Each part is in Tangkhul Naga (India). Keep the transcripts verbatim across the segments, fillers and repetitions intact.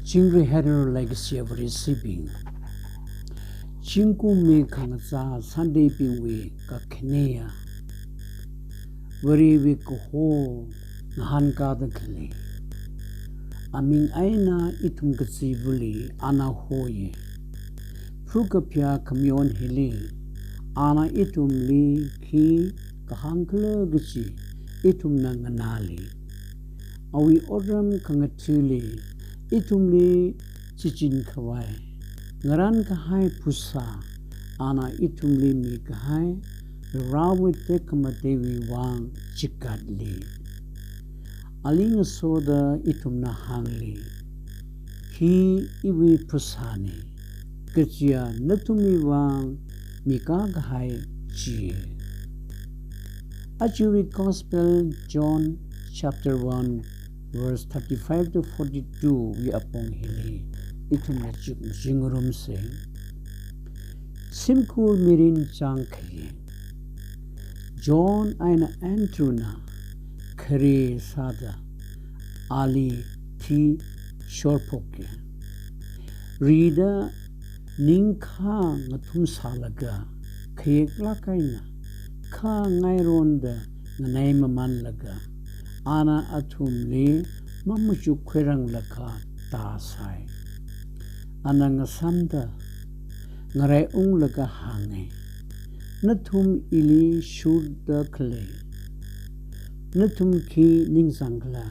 Chingri haira leikashiya Vareshibing. Zingkumwui khangachā Sunday bingwui kakhanea. Varewui kaho ngahānkāda khalei. Aming eina ithum kachivali ana hoya. Phakaphayā khamayon hili, ana ithumli khi kahāng khala kaji ithumna nganāli. Awui otram khangathali, ithumli shichin khavai, ngarān kahai phasā, ana ithumli mikahai, Varewui tekhamateiwui vang chikatli. Ali ngasoda ithumna hāngli, hi iwui phasāna, kajiya nathumwui vang mikakahai chi. Ajawui Gospel John chapter one verse thirty-five to forty-two wui apong hili ithumna chik zingrumsa. Shimkhur mirin chāngkhayā. John eina Andrew na khare sāda ali thi shorphoka. Rida ningkha ngathum sālaga, khayeklāk eina, kha ngaironda nganaimamanlaga, ana athumli mamachuk khuiranglaga tāsai. Ana ngasamda, ngaraiunglaga hānga, nathum ili shurda khalei, nathum khi ningzang khala?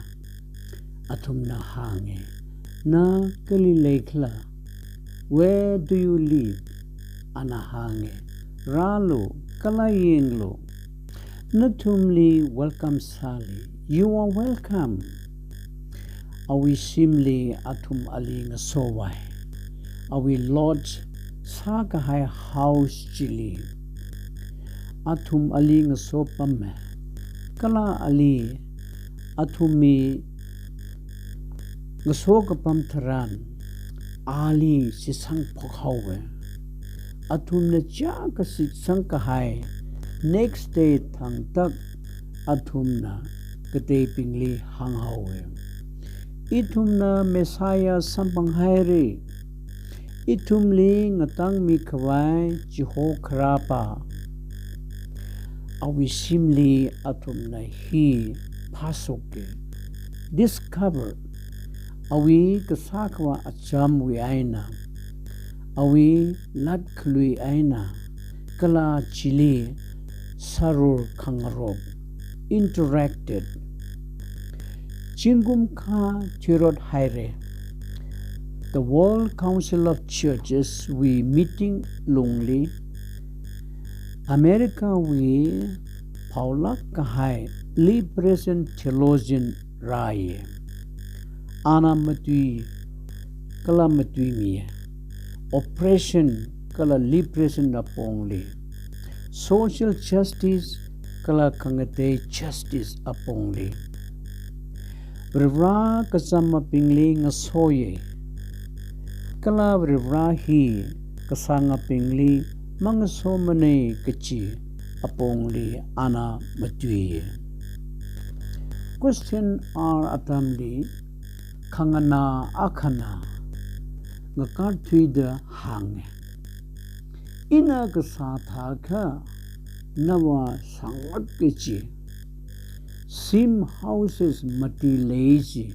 Athumna hānga, na kali leikhala? Where do you live? Ana hānga, rālu, kala yanglu. Nathumli welcome sāli, you are welcome. Awui shimli athum ali ngasovai. Awui lodge sākahai house chili athum ali ngasopama. Kala ali athumwui ngasokapam tharan ali shitsangphok haowa. Athumna chiyākha shitsang kahai, next day thangtak athumna kateibingli hānghaowa, ithumna Messiah samphanghaira. Ithumli ngatangmi khavai chiho kharāpa. Awui shimli athumna hi phāshoka. Discover, awui kasā khavā achamwui eina, awui latkhalui eina, kala chili sārur khangarok, interacted. Zingkum kha thuirot haira. The World Council of Churches wui meeting lungli America wui phaolāk kahai liberation theologian rāya. Ana matui kala matuimiya. Oppression kala liberation apongli, social justice kala khangatei justice apongli. Varivara kazāmabingli ngasoya. Kala Varivara hi kasāngabingli mangasomana kaji apongli ana matuiya. Question hour atamli khanganā akhana ngakarthuida hānga, ina kasā thākha nava sāngat kaji, shim houses mati lei ji,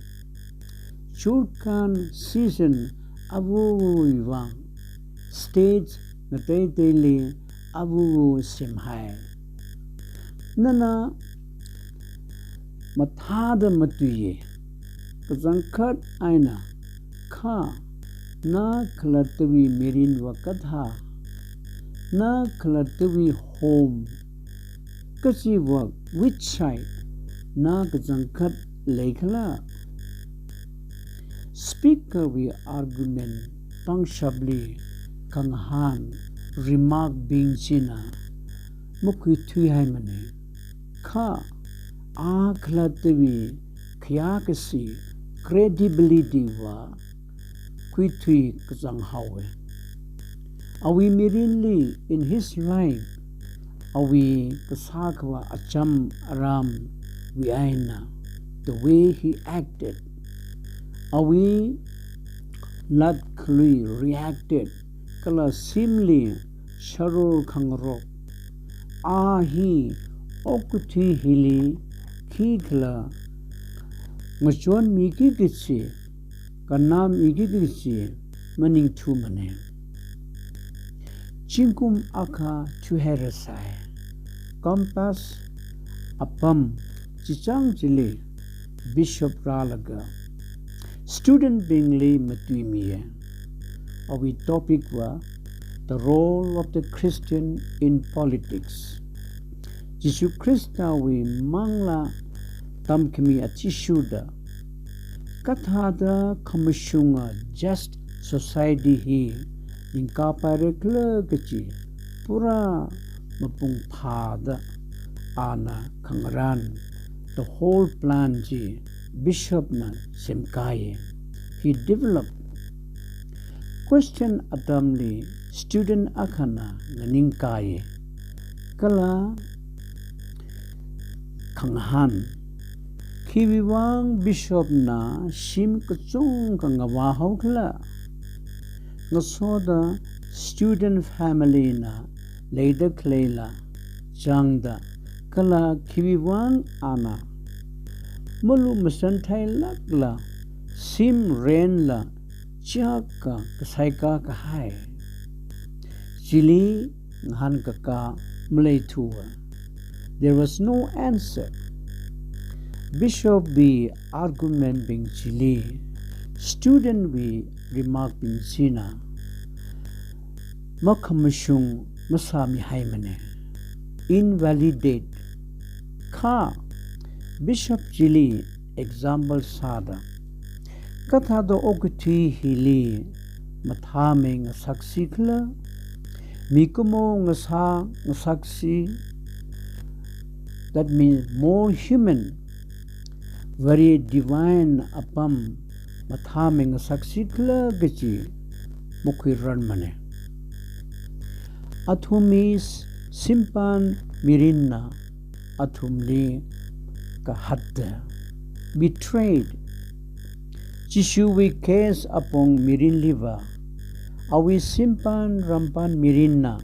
churkhan season avuwui vang stage ngateiteili avuvu semhai. Nana mathāda matuiya. Kachangkhat eina, kha na khalattawui mirinva kathā, na khalattawui home kajiva which side, na kachangkhat leikhala? Speaker wui argument pangshapli khangahān remark bing china makhuithuihaimana. Kha a khalattawui khayākashi, credibility va khuithui kachang haowa. Awui mirinli, in his life, awui kasā khavā acham aramwui eina, the way he acted, awui latkhalui reacted, kala shimli sharor khangarok. A hi okathui hili khikhala ngachonmiki kachi, kannamiki kachi maningthumana. Zingkum akha thuihairasai. Campus apam chichang chili bishop rālaga student bingli matuimiya. Awui topic va the role of the Christian in politics. Jishu Khristawui manglā tamkhami athishurda kathāda khamashunga just society hi ningkapairakhala kachi pura mapung phāda ana khangarān, the whole plan chi bishop na semkāya. He developed. Question atamli student akhana nganingkāya. Kala khangahān, khiwuivang bishop na shim kachungkha ngavāhaokhala? Ngasoda student family na leida khaleila zangda, kala khiwuivang ana malu masan thailākla shim renla chiyākha kasaikā kahai? Chili ngahānkakā maleithuwa. There was no answer. Bishop wui argument bing chili student wui remark bing china makhamashung masāmihaimana. Invalidate. Kha bishop chili example sāda, kathāda okathui hili mathāmei ngasaksi khala? Mikumo ngasā ngasaksi, that means more human, very divine apam mathāmei ngasaksi khala kachi makhuirarmana. Athumwui simpan mirinna athumli kahatta, betrayed. Jishuwui case apong mirinliva, awui simpan rampan mirinna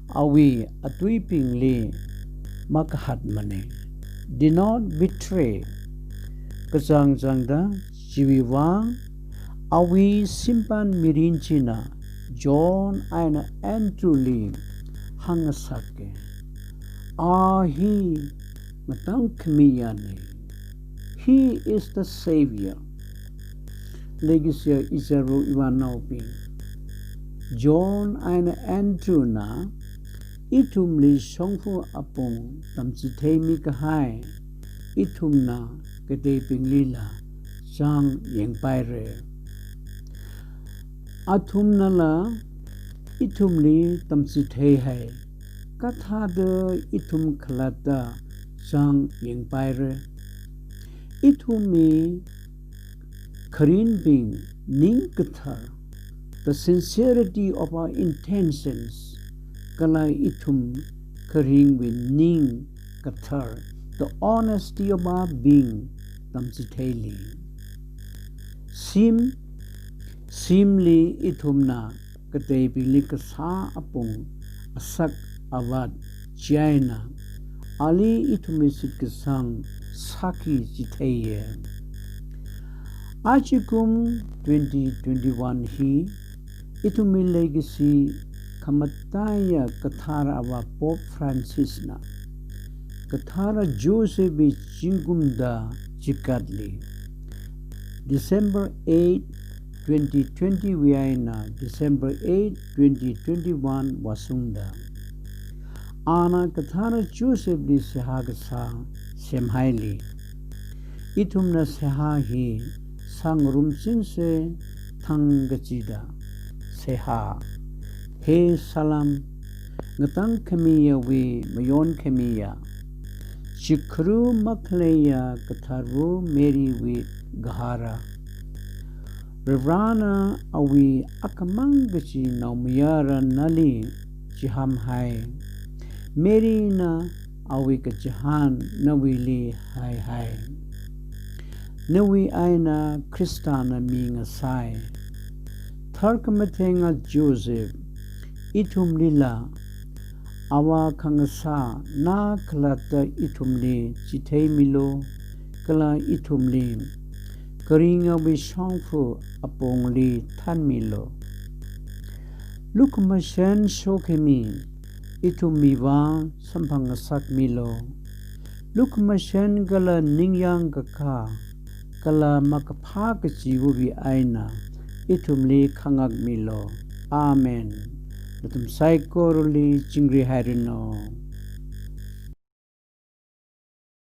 awui atuibingli makahatmana, did not betray. Kachangchangda chiwuivang awui simpan mirin china John eina Andrew li hāngngasaka. A hi ngatangkhamiyana. He is the Savior. Leikashiya ichāra ivānaobing, John eina Andrew na ithumli shongfa apong tamchitheimi kahai ithumna kateibinglila chang yangpaira. Athumnala ithumli tamchitheihai, kathāda ithum khalatta chang yangpaira. Ithumwui kharingbing ning kathar, the sincerity of our intentions, kala ithum kharingwui ning kathar, the honesty of our being tamchitheili. Shim, shimli ithumna kateibingli kasā apong asak avat chieina ali ithumwui shitkasang sāki chitheiya. Ajakum twenty twenty-one hi ithumwui leikashi khamataiya Kathara Ava Pope Francis na Kathara Joseph wui zingkumda chikatli, December eight, twenty twenty wui eina December eight, twenty twenty-one vāshungda, ana Kathara Joseph li seihā kasā semhaili, ithumna seihā hi sāngarumchingsa thangkachida. Seihā. He Salam, ngatangkhamiyawui mayonkhamiya, chikhru makhaleiya Katharva Mary wui gahara. Varivarana awui akhamang kachi naomayara nali chihāmhai. Mary na awui kachihān nawuili haihai. Nawui eina Khristana mi ngasai. Tharkhamatheng Joseph, ithumlila Avā khangasā na khalatta ithumli chitheimilu, kala ithumli kharingawui shongfa apongli thanmilu. Lukhamashan sokhami ithumwui vang samphangngasakmilu. Lukhamashan kala ningyāng kakā kala makaphā kachiva̱wui eina ithumli khangakmilu. Amen. Nathum saikorali chingri hairanu.